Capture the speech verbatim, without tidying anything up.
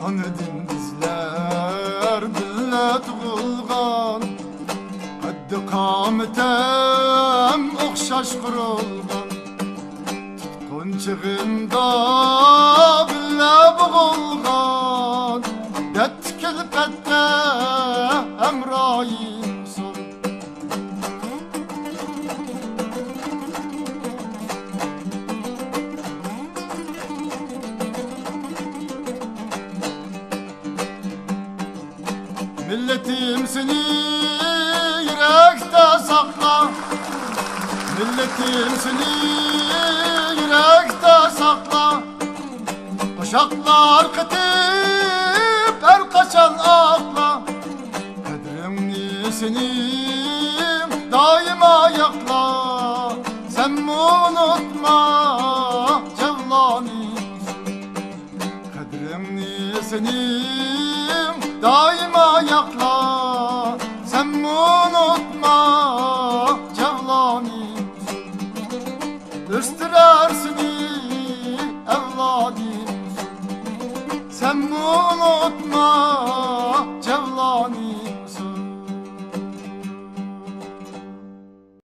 ئانىدىن بىزلەر بىللە تۇغۇلغان، قەددى قامىتىم ئوخشاش قۇرۇلغان، تۇتقۇن چېغىمدا بىللە بوغۇلغان، دەردتە كۈلپەتتە ھەمراھىمسەن. مىللىتىم سېنى يۈرەكتە ساقلا، مىللىتىم سېنى يۈرەكتە ساقلا، قوشاقلار قېتىپ ھەر قاچان ئاقلا. قەدرىڭنى سېنىڭ دائىما ياقلا، سەنمۇ ئۇنتۇما جەۋلانى. قەدرىڭنى سېنىڭ دائىما ياقلا،